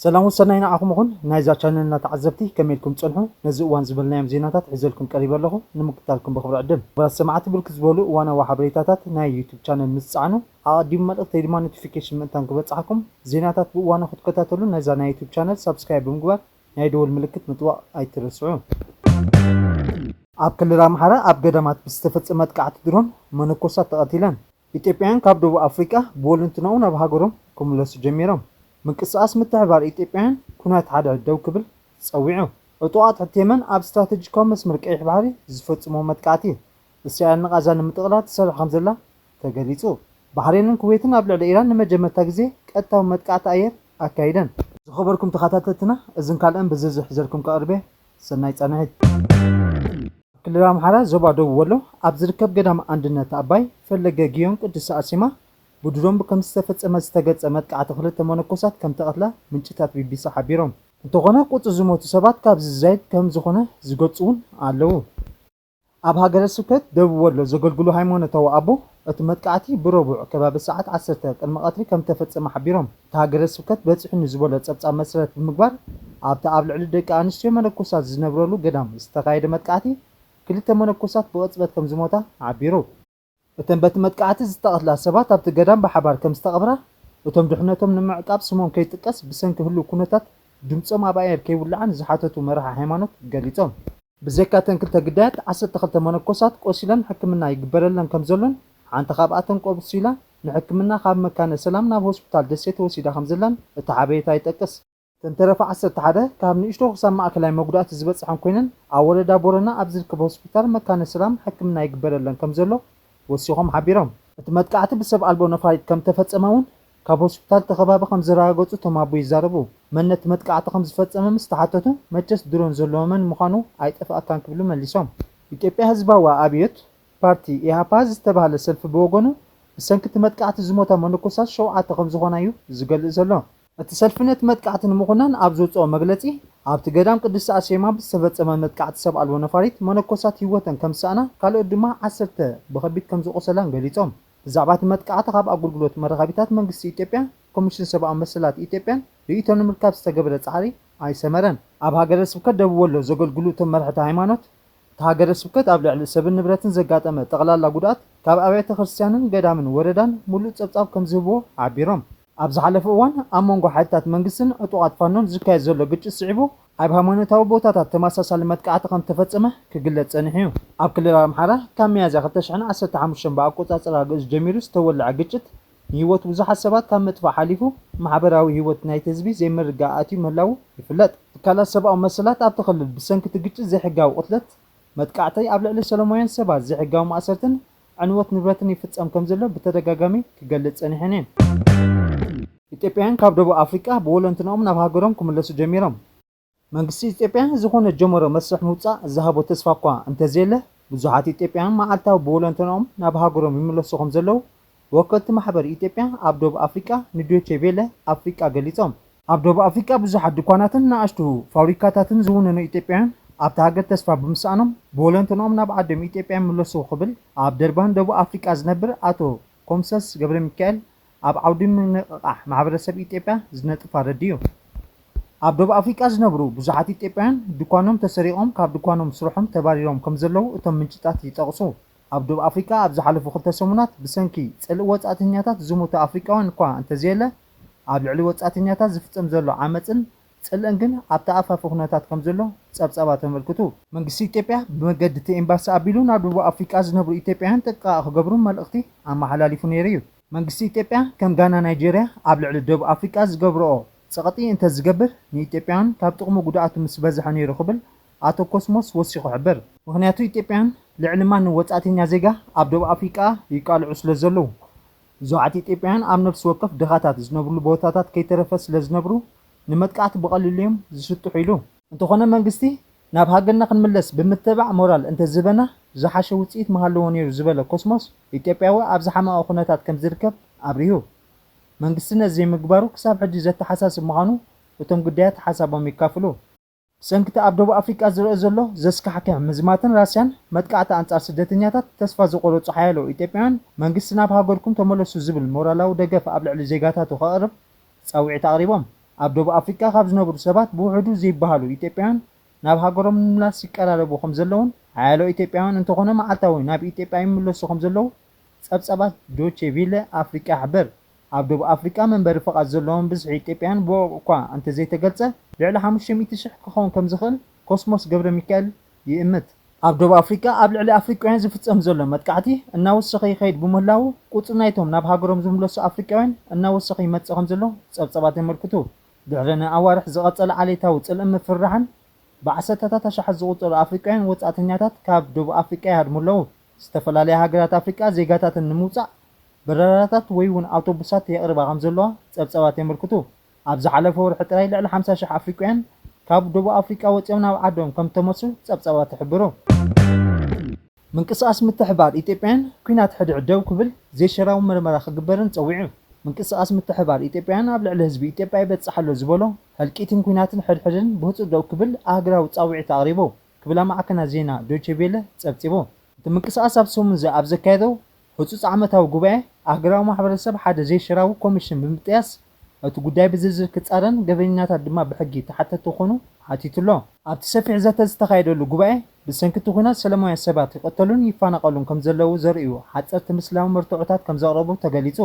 ሰላም ወሰናይ ንዓኹም ይኹን። ናይዛ ቻነልና ተዓዘብቲ ከመይ ኢልኩም ትጸንሑ? ነዚ እዋን ዝበልናዮም ዜናታት ሒዘልኩም ቀሪበ ኣለኹ። ንምክታልኩም ብኽብሪ ዕድም። ክቡራት ሰማዕቲ፣ ብርክት ዝበሉ እዋናዊ ሓበሬታታት ናይ ዩቱብ ቻነል ምስ ትጻዕኑ፣ ኣቐዲሙ መልእኽተይ ድማ ኖቲፊኬሽን ምእንታን ክበጽሓኩም፣ ዜናታት ብእዋኑ ክትከታተሉ ነዛ ናይ ዩቱብ ቻነል ሳብስክራይብ ብምግባር ናይ ደወል ምልክት ምጥዋቕ ኣይትረስዑ። ኣብ ክልል ኣምሓራ ኣብ ገዳማት ብዝተፈጸመ መጥቃዕቲ ድሮን መነኮሳት ተቐቲለን። ኢትዮጵያውያን ካብ ደቡብ ኣፍሪቃ ብወለንትናኡ ናብ ሃገሮም ክምለሱ ጀሚሮም። ምንቅስቓስ ምትሕብባር ኢትዮጵያውያን ኩናት ሓደ ደው ክብል ጸዊዑ። ዕጡቓት ሕቲ የመን ኣብ ስትራተጂካዊ መስመር ቀይሕ ባሕሪ ዝፈጽሞ መጥቃዕቲ። እስራኤል ንቓዛ ንምጥቕላል ትሰርሕ ከም ዘላ ተገሊጹ። ባሕሬንን ኩዌትን ኣብ ልዕሊ ኢራን ንመጀመርታ ግዜ ቀጥታዊ መጥቃዕቲ ኣየር ኣካይደን። ዝኸበርኩም ተኸታተልትና፣ እዝን ካልእን ብዝርዝር ሒዘልኩም ከቕርብ እየ። ሰናይ ጻንሒት። ክልል ኣምሓራ ዞባ ደቡብ ወሎ ኣብ ዝርከብ ገዳም ኣንድነት ኣባይ ፈለገ ጊዮን ቅድስት ኣርሴማ ብድሮን ከም ዝተፈጸመ ዝተገልጸ መጥቃዕቲ ክልተ መነኮሳት ከም ተቐትላ ምንጭታት ቢቢሲ ሓቢሮም። እንተኾነ ቁጽሪ ዝሞቱ ሰባት ካብ ዝዛይድ ከም ዝኾነ ዝገልጹ እውን ኣለዉ። ኣብ ሃገረ ስብከት ደቡብ ወሎ ዘገልግሉ ሃይማኖታዊ ኣቦ እቲ መጥቃዕቲ ብረቡዕ ከባቢ ሰዓት ዓሰርተ ቅድሚ ቀትሪ ከም ተፈጸመ ሓቢሮም። እቲ ሃገረ ስብከት በጺሑኒ ዝበሎ ጸብጻብ መሰረት ብምግባር ኣብቲ ኣብ ልዕሊ ደቂ ኣንስትዮ መነኮሳት ዝነብረሉ ገዳም ዝተኻየደ መጥቃዕቲ ክልተ መነኮሳት ብቕጽበት ከም ዝሞታ ሓቢሩ። እተን በቲ መጥቃዕቲ ዝተቐትላ ሰባት ኣብቲ ገዳም ብሓባር ከም ዝተቐብራ፣ እቶም ድሕነቶም ንምዕቃብ ስሞም ከይጥቀስ ብሰንኪ ህሉው ኩነታት ድምጾም ኣብ ኣየር ከይውላዕን ዝሓተቱ መራሒ ሃይማኖት ገሊጾም። ብዘይካ እተን ክልተ ግዳያት፣ ዓሰርተ ክልተ መነኮሳት ቆሲለን ሕክምና ይግበረለን ከም ዘሎን ሓንቲ ካብኣተን ቆሲላ ንሕክምና ካብ መካነ ሰላም ናብ ሆስፒታል ደሴ ተወሲዳ ከም ዘላን እቲ ሓበሬታ ይጠቅስ። እተን ተረፋ ዓሰርተ ሓደ ካብ ንእሽቶ ክሳብ ማእከላይ መጉዳእቲ ዝበጽሐን ኮይነን፣ ኣብ ወረዳ ቦረና ኣብ ዝርከብ ሆስፒታል መካነ ሰላም ሕክምና ይግበረለን ከም ዘሎ ወሲኾም ሓቢሮም። እቲ መጥቃዕቲ ብሰብ ኣልቦ ነፋሪት ከም ተፈጸመ እውን ካብ ሆስፒታል እቲ ከባቢ ከም ዘረጋገጹ እቶም ኣቦ ይዛረቡ። መን ነቲ መጥቃዕቲ ከም ዝፈጸመ ምስ ተሓተቱ፣ መቸስ ድሮን ዘለዎ መን ምዃኑ ኣይጠፍኣካን ክብሉ መሊሶም። ኢትዮጵያ ህዝባዊ ኣብዮት ፓርቲ ኢሃፓ ዝተባህለ ሰልፊ ብወገኑ፣ ብሰንኪ እቲ መጥቃዕቲ ዝሞታ መነኮሳት ሸውዓተ ከም ዝኾና እዩ ዝገልጽ ዘሎ። እቲ ሰልፊ ነቲ መጥቃዕቲ ንምኹናን ኣብ ዘውጽኦ መግለጺ፣ ኣብቲ ገዳም ቅድስቲ ኣርሴማ ብዝተፈጸመ መጥቃዕቲ ሰብ ኣልቦ ነፋሪት መነኮሳት ህይወተን ከም ዝሰኣና፣ ካልኦት ድማ ዓሰርተ ብኸቢድ ከም ዝቖሰላን ገሊጾም። ብዛዕባ እቲ መጥቃዕቲ ካብ ኣገልግሎት መራኸቢታት መንግስቲ ኢትዮጵያ፣ ኮሚሽን ሰብኣዊ መሰላት ኢትዮጵያን ርእይቶ ንምርካብ ዝተገበረ ጻዕሪ ኣይሰመረን። ኣብ ሃገረ ስብከት ደቡብ ወሎ ዘገልግሉ እቶም መራሕቲ ሃይማኖት፣ እቲ ሃገረ ስብከት ኣብ ልዕሊ ሰብን ንብረትን ዘጋጠመ ጠቕላላ ጉድኣት ካብ ኣብያተ ክርስቲያንን ገዳምን ወረዳን ሙሉእ ጸብጻብ ከም ዝህብዎ ሓቢሮም። ኣብ ዝሓለፈ እዋን ኣብ መንጎ ሓይልታት መንግስትን ዕጡቓት ፋኖን ዝካየድ ዘሎ ግጭት ስዒቡ ኣብ ሃይማኖታዊ ቦታታት ተመሳሳሊ መጥቃዕቲ ከም ተፈጸመ ክግለጽ ጸኒሑ እዩ። ኣብ ክልል ኣምሓራ ካብ ሚያዝያ ክልተ ሽሕን ዓሰርተ ሓሙሽተን ብኣቆጻጽራ ግእዝ ጀሚሩ ዝተወልዐ ግጭት ንህይወት ብዙሓት ሰባት ካብ ምጥፋእ ሓሊፉ ማሕበራዊ ህይወት ናይቲ ህዝቢ ዘይምርግጋእ ኣትዩ ምህላዉ ይፍለጥ። ትካላት ሰብኣዊ መሰላት ኣብቲ ክልል ብሰንኪ እቲ ግጭት ዘይሕጋዊ ቅትለት፣ መጥቃዕቲ ኣብ ልዕሊ ሰላማውያን ሰባት፣ ዘይሕጋዊ ማእሰርትን ዕንወት ንብረትን ይፍጸም ከም ዘሎ ብተደጋጋሚ ክገልጽ ጸኒሐን እየን። ኢትዮጵያውያን ካብ ደቡብ ኣፍሪቃ ብወለንትናኦም ናብ ሃገሮም ክምለሱ ጀሚሮም። መንግስቲ ኢትዮጵያ ዝኾነ ጀመሮ መስርሕ ምውጻእ ዝሃቦ ተስፋ እኳ እንተዘየለ፣ ብዙሓት ኢትዮጵያውያን መዓልታዊ ብወለንትናኦም ናብ ሃገሮም ይምለሱ ከም ዘለዉ ወከልቲ ማሕበር ኢትዮጵያ ኣብ ደቡብ ኣፍሪቃ ንዶቼ ቬለ ኣፍሪቃ ገሊጾም። ኣብ ደቡብ ኣፍሪቃ ብዙሓት ድኳናትን ንኣሽቱ ፋብሪካታትን ዝውንኑ ኢትዮጵያውያን ኣብታ ሃገር ተስፋ ብምስኣኖም ብወለንትናኦም ናብ ዓዶም ኢትዮጵያ ይምለሱ ክብል ኣብ ደርባን ደቡብ ኣፍሪቃ ዝነብር ኣቶ ኮምሰስ ገብረ ሚካኤል ኣብ ዓውዲ ምንቕቓሕ ማሕበረሰብ ኢትዮጵያ ዝነጥፍ ኣረዲኡ። ኣብ ደቡብ ኣፍሪቃ ዝነብሩ ብዙሓት ኢትዮጵያውያን ድኳኖም ተሰሪቖም ካብ ድኳኖም ስርሖም ተባሪሮም ከም ዘለዉ እቶም ምንጭታት ይጠቕሱ። ኣብ ደቡብ ኣፍሪቃ ኣብ ዝሓለፉ ክልተ ሰሙናት ብሰንኪ ጽልኢ ወጻእተኛታት ዝሞቱ ኣፍሪቃውያን እኳ እንተዘየለ፣ ኣብ ልዕሊ ወጻእተኛታት ዝፍጸም ዘሎ ዓመጽን ጽልእን ግን ኣብቲ ኣፋፊ ኩነታት ከም ዘሎ ጸብጻባት የመልክቱ። መንግስቲ ኢትዮጵያ ብመገዲ እቲ ኤምባሲ ኣቢሉ ናብ ደቡብ ኣፍሪቃ ዝነብሩ ኢትዮጵያውያን ጥንቃቐ ክገብሩ መልእኽቲ ኣመሓላሊፉ ነይሩ እዩ። መንግስቲ ኢትዮጵያ ከም ጋና፣ ናይጄርያ ኣብ ልዕሊ ደቡብ ኣፍሪቃ ዝገብርኦ ጸቕጢ እንተዝገብር ንኢትዮጵያውያን ካብ ጥቕሙ ጉድኣቱ ምስ በዝሐ ነይሩ ክብል ኣቶ ኮስሞስ ወሲኹ ይሕብር። ምኽንያቱ ኢትዮጵያውያን ልዕሊ ማንም ወጻእተኛ ዜጋ ኣብ ደቡብ ኣፍሪቃ ይቃልዑ ስለ ዘለዉ፣ ብዙሓት ኢትዮጵያውያን ኣብ ነፍሲ ወከፍ ድኻታት ዝነብርሉ ቦታታት ከይተረፈ ስለ ዝነብሩ ንመጥቃዕቲ ብቐሊሉ እዮም ዝስጥሑ ኢሉ። እንተኾነ መንግስቲ ናብ ሃገርና ክንምለስ ብምትብባዕ ሞራል እንተዝህበና ዝሓሸ ውጽኢት ምሃለዎ ነይሩ ዝበለ ኮስሞስ፣ ኢትዮጵያዊ ኣብ ዝሓመቐ ኩነታት ከም ዝርከብ ኣብሪሁ። መንግስቲ ነዚ ዘይምግባሩ ክሳብ ሕጂ ዘተሓሳስብ ምዃኑ እቶም ግዳያት ሓሳቦም የካፍሉ። ብሰንኪ እቲ ኣብ ደቡብ ኣፍሪቃ ዝረአ ዘሎ ዘስካሕክሕ ምዝማትን ራስያን መጥቃዕቲ ኣንጻር ስደተኛታት ተስፋ ዝቖረጹ ሓያሎ ኢትዮጵያውያን መንግስቲ ናብ ሃገርኩም ተመለሱ ዝብል ሞራላዊ ደገፍ ኣብ ልዕሊ ዜጋታቱ ከቕርብ ጻውዒት ኣቕሪቦም። ኣብ ደቡብ ኣፍሪቃ ካብ ዝነብሩ ሰባት ብውሕዱ ዘይበሃሉ ኢትዮጵያውያን ናብ ሃገሮም ንምምላስ ይቀራረቡ ከም ዘለውን ሓያሎ ኢትዮጵያውያን እንተኾነ መዓልታዊ ናብ ኢትዮጵያ ይምለሱ ከም ዘለዉ ጸብጻባት ዶቼ ቪለ ኣፍሪቃ ይሕብር። ኣብ ደቡብ ኣፍሪቃ መንበሪ ፍቓድ ዘለዎም ብዝሒ ኢትዮጵያውያን ብወግዒ እኳ እንተዘይተገልጸ፣ ልዕሊ ሓሙሽተ ሚእቲ ሽሕ ክኸውን ከም ዝኽእል ኮስሞስ ገብረ ሚካኤል ይእምት። ኣብ ደቡብ ኣፍሪቃ ኣብ ልዕሊ ኣፍሪቃውያን ዝፍጸም ዘሎ መጥቃዕቲ እናወሰኸ ይኸይድ ብምህላዉ፣ ቁጽሪ ናይቶም ናብ ሃገሮም ዝምለሱ ኣፍሪቃውያን እናወሰኸ ይመጽእ ከም ዘሎ ጸብጻባት የመልክቱ። ድሕሪ ንኣዋርሕ ዝቐጸለ ዓሌታዊ ጽልእን ምፍርራሕን፣ ብዓሰርተታት ኣሽሓት ዝቑጸሩ ኣፍሪቃውያን ወጻእተኛታት ካብ ደቡብ ኣፍሪቃ ይሃድሙ ኣለዉ። ዝተፈላለያ ሃገራት ኣፍሪቃ ዜጋታተን ንምውጻእ በረራታት ወይ እውን ኣውቶቡሳት የቕርባ ከም ዘለዋ ጸብጻባት የመልክቱ። ኣብ ዝሓለፈ ወርሒ ጥራይ ልዕሊ ሓምሳ ሽሕ ኣፍሪቃውያን ካብ ደቡብ ኣፍሪቃ ወጺኦም ናብ ዓዶም ከም ዝተመልሱ ጸብጻባት ይሕብሩ። ምንቅስቓስ ምትሕብባር ኢትዮጵያን ኲናት ሕድሕድ ደው ክብል ዘይሽራዊ መርመራ ክግበርን ጸዊዑ። ምንቅስቓስ ምትሕብባር ኢትዮጵያን ኣብ ልዕሊ ህዝቢ ኢትዮጵያ ይበጽሕ ኣሎ ዝበሎ ህልቂትን ኲናትን ሕድሕድን ብህጹጽ ደው ክብል ኣህጉራዊ ጻውዒት ኣቕሪቡ ክብላ ማዕከናት ዜና ዶይቼ ቬለ ጸብጺቡ። እቲ ምንቅስቓስ ኣብ ሰሙን እዚ ኣብ ዘካየዶ ህጹጽ ዓመታዊ ጉባኤ ኣህጉራዊ ማሕበረሰብ ሓደ ዘይሽራዊ ኮሚሽን ብምጥያስ እቲ ጉዳይ ብዝርዝር ክጻረን ገበነኛታት ድማ ብሕጊ ተሓተቲ ክኾኑ ሓቲቱ ኣሎ። ኣብቲ ሰፊሕ ዘተ ዝተኻየደሉ ጉባኤ ብሰንኪ እቲ ኲናት ሰላማውያን ሰባት ይቐተሉን ይፈናቐሉን ከም ዘለዉ ዘርእዩ ሓጸርቲ ምስላዊ መርትዖታት ከም ዘቕረቡ ተገሊጹ።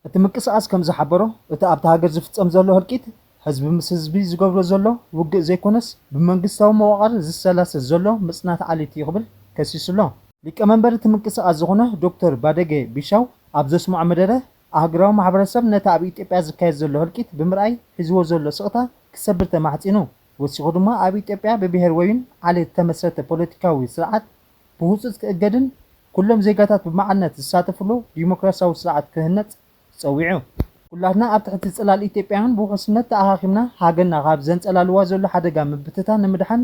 እቲ ምንቅስቓስ ከም ዝሓበሮ፣ እቲ ኣብታ ሃገር ዝፍጸም ዘሎ ህልቂት ህዝቢ ምስ ህዝቢ ዝገብሮ ዘሎ ውግእ ዘይኮነስ ብመንግስታዊ መዋቕር ዝሰላሰል ዘሎ ምጽናት ዓሌት እዩ ክብል ከሲሱ ኣሎ። ሊቀመንበር እቲ ምንቅስቓስ ዝኾነ ዶክተር ባደገ ቢሻው ኣብ ዘስምዖ መደረ፣ ኣህጉራዊ ማሕበረሰብ ነቲ ኣብ ኢትዮጵያ ዝካየድ ዘሎ ህልቂት ብምርኣይ ሒዝዎ ዘሎ ስቕታ ክሰብር ተማሕጺኑ። ወሲኹ ድማ ኣብ ኢትዮጵያ ብብሄር ወይን ዓሌት ዝተመስረተ ፖለቲካዊ ስርዓት ብህጹጽ ክእገድን ኩሎም ዜጋታት ብማዕርነት ዝሳተፍሉ ዲሞክራሲያዊ ስርዓት ክህነጽ ጸዊዑ። ኩላትና ኣብ ትሕቲ ጽላል ኢትዮጵያውያን ብውሕስነት ተኣኻኺብና ሃገርና ካብ ዘንጸላልዋ ዘሎ ሓደጋ ምብትታን ንምድሓን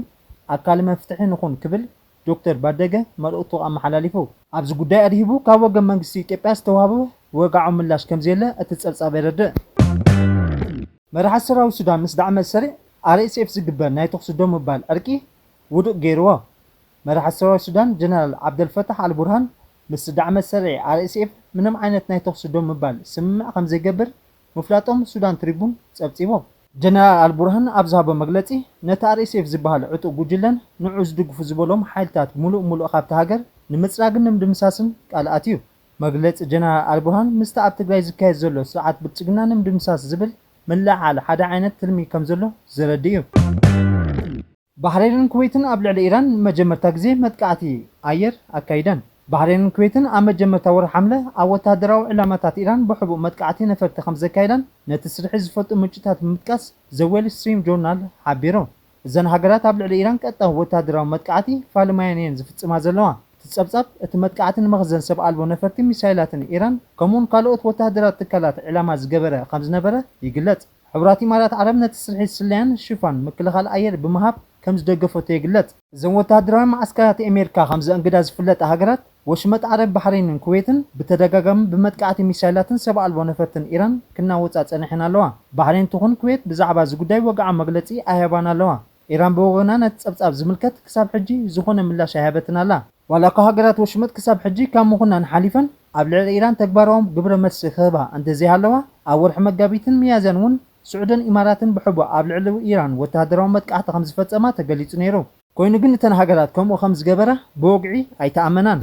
ኣካል መፍትሒ ንኹን ክብል ዶክተር ባደገ መልእኽቱ ኣመሓላሊፉ። ኣብዚ ጉዳይ ኣድሂቡ ካብ ወገን መንግስቲ ኢትዮጵያ ዝተዋህበ ወግዓዊ ምላሽ ከም ዘየለ እቲ ጸብጻብ የረድእ። መራሒ ሰራዊት ሱዳን ምስ ዳዕመ ሰሪዕ ኣር ኤስ ኤፍ ዝግበር ናይ ተኹሲ ደው ምባል ዕርቂ ውዱእ ገይርዎ። መራሒ ሰራዊት ሱዳን ጀነራል ዓብደልፈታሕ ኣልቡርሃን ምስ ዳዕመ ሰሪዕ ኣር ኤስ ኤፍ ምንም ዓይነት ናይ ተኹሲ ደው ምባል ስምምዕ ከም ዘይገብር ምፍላጦም ሱዳን ትሪቡን ጸብጺቦም። ጀነራል ኣልቡርሃን ኣብ ዝሃቦ መግለጺ፣ ነቲ ኣር ኤስ ኤፍ ዝበሃል ዕጡቕ ጉጅለን ንዕኡ ዝድግፉ ዝበሎም ሓይልታት ምሉእ ምሉእ ካብታ ሃገር ንምጽራግን ንምድምሳስን ቃል ኣትዩ። መግለጺ ጀነራል ኣልቡርሃን ምስቲ ኣብ ትግራይ ዝካየድ ዘሎ ስርዓት ብልጽግና ንምድምሳስ ዝብል ምልዕዓል ሓደ ዓይነት ትልሚ ከም ዘሎ ዘረድእ እዩ። ባሕሬንን ኩዌትን ኣብ ልዕሊ ኢራን ንመጀመርታ ግዜ መጥቃዕቲ ኣየር ኣካይደን። ባሕሬንን ኩዌትን ኣብ መጀመርታ ወርሒ ሓምለ ኣብ ወተሃደራዊ ዕላማታት ኢራን ብሕቡእ መጥቃዕቲ ነፈርቲ ከም ዘካየዳን ነቲ ስርሒት ዝፈልጡ ምንጭታት ብምጥቃስ ዘ ዌል ስትሪም ጆርናል ሓቢሩ። እዘን ሃገራት ኣብ ልዕሊ ኢራን ቀጥታዊ ወተሃደራዊ መጥቃዕቲ ፋልማየን እየን ዝፍጽማ ዘለዋ። እቲ ጸብጻብ፣ እቲ መጥቃዕቲ ንመኽዘን ሰብ ኣልቦ ነፈርቲ ሚሳይላትን ኢራን ከምኡውን ካልኦት ወተሃደራዊ ትካላት ዕላማ ዝገበረ ከም ዝነበረ ይግለጽ። ሕቡራት ኢማራት ዓረብ ነቲ ስርሒት ስለያን ሽፋን ምክልኻል ኣየር ብምሃብ ከም ዝደገፈቶ ይግለጽ። እዘን ወተሃደራዊ መዓስከራት ኣሜሪካ ከም ዘእንግዳ ዝፍለጣ ሃገራት ወሽመጥ ዓረብ ባሕሬንን ኩዌትን ብተደጋጋሚ ብመጥቃዕቲ ሚሳይላትን ሰብ ኣልቦ ነፈርትን ኢራን ክናወጻ ጸኒሐን ኣለዋ። ባሕሬን ትኹን ኩዌት ብዛዕባ እዚ ጉዳይ ወግዓዊ መግለጺ ኣይሃባን ኣለዋ። ኢራን ብወገና ነቲ ጸብጻብ ዝምልከት ክሳብ ሕጂ ዝኾነ ምላሽ ኣይሃበትን ኣላ። ዋላ እኳ ሃገራት ወሽመጥ ክሳብ ሕጂ ካብ ምኹናን ሓሊፈን ኣብ ልዕሊ ኢራን ተግባራዊ ግብረ መልሲ ክህባ እንተዘይሃለዋ፣ ኣብ ወርሒ መጋቢትን ሚያዝያን እውን ስዑድን ኢማራትን ብሕቡእ ኣብ ልዕሊ ኢራን ወተሃደራዊ መጥቃዕቲ ከም ዝፈጸማ ተገሊጹ ነይሩ። ኮይኑ ግን እተን ሃገራት ከምኡ ከም ዝገበራ ብወግዒ ኣይተኣመናን።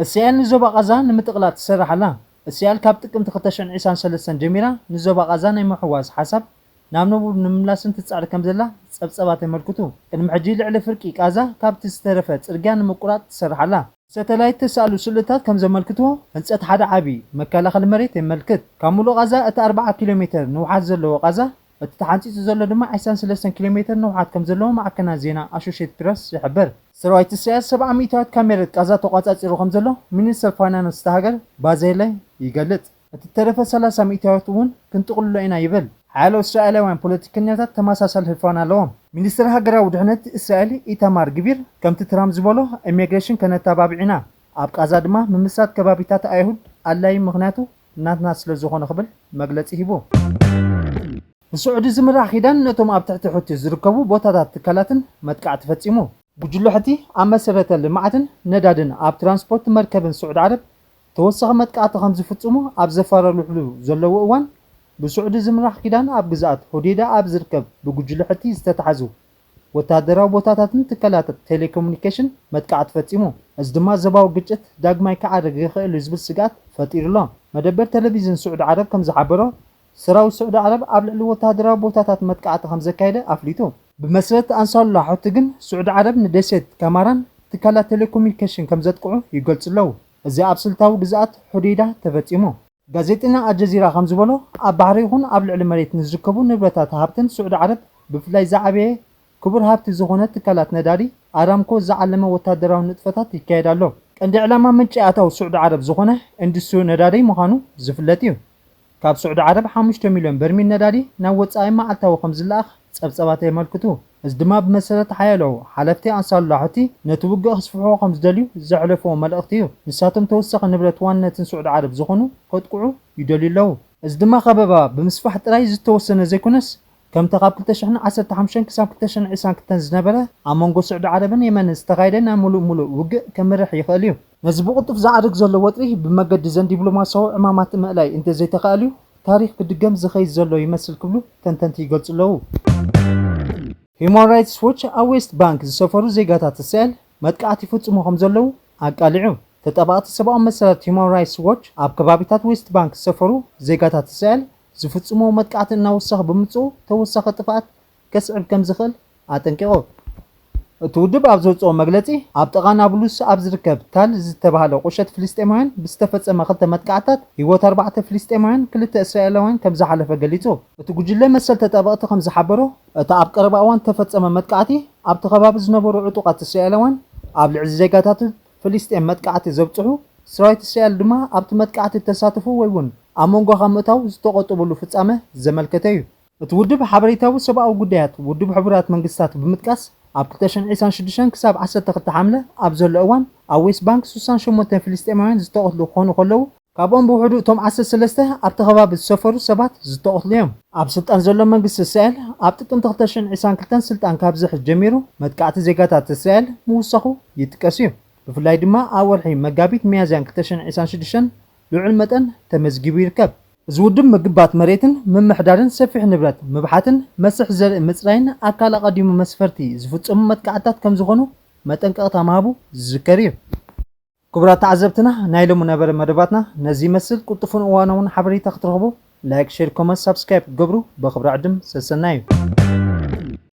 እስራኤል ንዞባ ቓዛ ንምጥቕላል ትሰርሕ ኣላ። እስራኤል ካብ ጥቅምቲ ክልተ ሽሕን ዕስራን ሰለስተን ጀሚራ ንዞባ ቓዛ ናይ ምሕዋዝ ሓሳብ ናብ ንቡር ንምምላስን ትጻዕር ከም ዘላ ጸብጻባት የመልክቱ። ቅድሚ ሕጂ ልዕሊ ፍርቂ ቃዛ ካብቲ ዝተረፈ ጽርግያ ንምቁራጽ ትሰርሕ ኣላ። ሰተላይት ተሳእሉ ስእልታት ከም ዘመልክትዎ፣ ህንጸት ሓደ ዓቢ መከላኸሊ መሬት የመልክት። ካብ ምሉእ ቃዛ እቲ ኣርብዓ ኪሎ ሜተር ንውሓት ዘለዎ ቃዛ፣ እቲ ተሓንጺጹ ዘሎ ድማ ዕስራን ሰለስተን ኪሎ ሜተር ንውሓት ከም ዘለዎ ማዕከናት ዜና ኣሶሼትድ ፕረስ ይሕብር። ሰራዊት እስራኤል ሰብዓ ሚእታዊት ካብ መሬት ቃዛ ተቖጻጺሩ ከም ዘሎ ሚኒስተር ፋይናንስ እታ ሃገር ባዜለ ይገልጽ። እቲ ተረፈ ሰላሳ ሚእታዊት እውን ክንጥቕልሎ ኢና ይብል። ሓያሎ እስራኤላውያን ፖለቲከኛታት ተመሳሳሊ ህልፋን ኣለዎም። ሚኒስትር ሃገራዊ ድሕነት እስራኤል ኢታማር ግቢር፣ ከምቲ ትራምፕ ዝበሎ፣ ኢሚግሬሽን ከነተባብዕ ኢና፣ ኣብ ቃዛ ድማ ምምሳት ከባቢታት ኣይሁድ ኣድላዪ፣ ምኽንያቱ ናትና ስለ ዝኾነ ክብል መግለጺ ሂቡ። ብስዑዲ ዝምራሕ ኪዳን ነቶም ኣብ ትሕቲ ሑቲ ዝርከቡ ቦታታት ትካላትን መጥቃዕቲ ፈጺሙ። ጉጅለ ሑቲ ኣብ መሰረተ ልምዓትን ነዳድን ኣብ ትራንስፖርት መርከብን ስዑዲ ዓረብ ተወሳኺ መጥቃዕቲ ከም ዝፍጽሙ ኣብ ዘፋራርሕሉ ዘለዉ እዋን፣ ብስዑዲ ዝምራሕ ኪዳን ኣብ ግዝኣት ሆዴዳ ኣብ ዝርከብ ብጉጅለ ሕቲ ዝተታሕዙ ወታደራዊ ቦታታትን ትካላት ቴሌኮሙኒኬሽን መጥቃዕቲ ፈጺሙ። እዚ ድማ ዞባዊ ግጭት ዳግማይ ክዓርግ ይኽእል እዩ ዝብል ስግኣት ፈጢሩ ኣሎ። መደበር ቴሌቪዥን ስዑዲ ዓረብ ከም ዝሓበሮ፣ ሰራዊት ስዑዲ ዓረብ ኣብ ልዕሊ ወታደራዊ ቦታታት መጥቃዕቲ ከም ዘካየደ ኣፍሊጡ። ብመሰረት ኣንሳሩላ ሑቲ ግን፣ ስዑዲ ዓረብ ንደሴት ካማራን ትካላት ቴሌኮሙኒኬሽን ከም ዘጥቅዑ ይገልጹ ኣለዉ። እዚ ኣብ ስልታዊ ግዝኣት ሑዴይዳ ተፈጺሙ። ጋዜጠኛ ኣልጀዚራ ከም ዝበሎ፣ ኣብ ባሕሪ ይኹን ኣብ ልዕሊ መሬት ንዝርከቡ ንብረታት ሃብትን ስዑዲ ዓረብ ብፍላይ ዝዓበየ ክቡር ሃብቲ ዝኾነ ትካላት ነዳዲ ኣራምኮ ዝዓለመ ወታደራዊ ንጥፈታት ይካየድ ኣሎ። ቀንዲ ዕላማ ምንጪ ኣታዊ ስዑዲ ዓረብ ዝኾነ ኢንዱስትሪ ነዳዲ ምዃኑ ዝፍለጥ እዩ። ካብ ስዑዲ ዓረብ ሓሙሽተ ሚልዮን በርሚል ነዳዲ ናብ ወጻኢ መዓልታዊ ከም ዝለኣኽ ጸብጸባት የመልክቱ። እዚ ድማ ብመሰረት ሓያሎ ሓለፍቲ ኣንሳሩላ ሑቲ ነቲ ውግእ ክስፍሕዎ ከም ዝደልዩ ዘሕለፍዎ መልእኽቲ እዩ። ንሳቶም ተወሳኺ ንብረት ዋንነትን ስዑዲ ዓረብ ዝኾኑ ከጥቅዑ ይደልዩ ኣለዉ። እዚ ድማ ከበባ ብምስፋሕ ጥራይ ዝተወሰነ ዘይኮነስ፣ ከምቲ ካብ ክልተ ሽሕን ዓሰርተ ሓሙሽተን ክሳብ ክልተ ሽሕን ዕስራን ክልተን ዝነበረ ኣብ መንጎ ስዑዲ ዓረብን የመንን ዝተኻየደ ናይ ምሉእ ምሉእ ውግእ ከምርሕ ይኽእል እዩ። ነዚ ብቕልጡፍ ዝዓርግ ዘሎ ወጥሪ ብመገዲ ዘን ዲፕሎማሲያዊ ዕማማት ምእላይ እንተዘይተኻእልዩ፣ ታሪኽ ክድገም ዝኸይድ ዘሎ ይመስል ክብሉ ተንተንቲ ይገልጹ ኣለዉ። ሂዩማን ራይትስ ዎች ኣብ ዌስት ባንክ ዝሰፈሩ ዜጋታት እስራኤል መጥቃዕቲ ይፍጽሙ ከም ዘለዉ ኣቃሊዑ። ተጣባቕቲ ሰብኣዊ መሰላት ሂዩማን ራይትስ ዎች ኣብ ከባቢታት ዌስት ባንክ ዝሰፈሩ ዜጋታት እስራኤል ዝፍጽምዎ መጥቃዕቲ እናወሰኸ ብምጽኡ ተወሳኺ ጥፍኣት ከስዕብ ከም ዝኽእል ኣጠንቂቑ። እቲ ውድብ ኣብ ዘውፅኦ መግለፂ፣ ኣብ ጥቓ ናብሉስ ኣብ ዝርከብ ታል ዝተባህለ ቁሸት ፍልስጤማውያን ብዝተፈጸመ ክልተ መጥቃዕታት ህይወት ኣርባዕተ ፍልስጤማውያን ክልተ እስራኤላውያን ከም ዝሓለፈ ገሊጹ። እቲ ጉጅለ መሰል ተጣበቕቲ ከም ዝሓበሮ፣ እቲ ኣብ ቀረባ እዋን ዝተፈጸመ መጥቃዕቲ ኣብቲ ከባቢ ዝነበሩ ዕጡቓት እስራኤላውያን ኣብ ልዕሊ ዜጋታት ፍልስጤም መጥቃዕቲ ዘብጽሑ፣ ሰራዊት እስራኤል ድማ ኣብቲ መጥቃዕቲ እተሳተፉ ወይ እውን ኣብ መንጎኻ ምእታው ዝተቖጠብሉ ፍጻመ ዘመልከተ እዩ። እቲ ውድብ ሓበሬታዊ ሰብኣዊ ጉዳያት ውድብ ሕቡራት መንግስታት ብምጥቃስ፣ ኣብ ክልተ ሽሕን ዕስራን ሽዱሽተን ክሳብ ዓሰርተ ክልተ ሓምለ ኣብ ዘሎ እዋን ኣብ ዌስት ባንክ ሱሳን ሸሞንተ ፍልስጤማውያን ዝተቐትሉ ክኾኑ ከለዉ፣ ካብኦም ብውሕዱ እቶም ዓሰርተ ሰለስተ ኣብቲ ከባቢ ዝሰፈሩ ሰባት ዝተቐትሉ እዮም። ኣብ ስልጣን ዘሎ መንግስቲ እስራኤል ኣብ ጥቅምቲ ክልተ ሽሕን ዕስራን ክልተን ስልጣን ካብ ዝሕዝ ጀሚሩ መጥቃዕቲ ዜጋታት እስራኤል ምውሳኹ ይጥቀስ እዩ። ብፍላይ ድማ ኣብ ወርሒ መጋቢት ሚያዝያን ክልተ ሽሕን ዕስራን ሽዱሽተን ልዑል መጠን ተመዝጊቡ ይርከብ። እዚ ውድብ ምግባት መሬትን ምምሕዳርን ሰፊሕ ንብረት ምብሓትን መስሕ ዘርኢ ምፅራይን ኣካል ኣቐዲሙ መስፈርቲ ዝፍፀሙ መጥቃዕትታት ከም ዝኾኑ መጠንቀቕታ ምሃቡ ዝዝከር እዩ። ክቡራት ተዓዘብትና፣ ናይ ሎሚ ነበረ መደባትና ነዚ ይመስል። ቅልጡፍን እዋናውን ሓበሬታ ክትረኽቡ ላይክ፣ ሼር፣ ኮመንት፣ ሳብስክራይብ ክትገብሩ ብኽብሪ ዕድም ሰሰናዩ።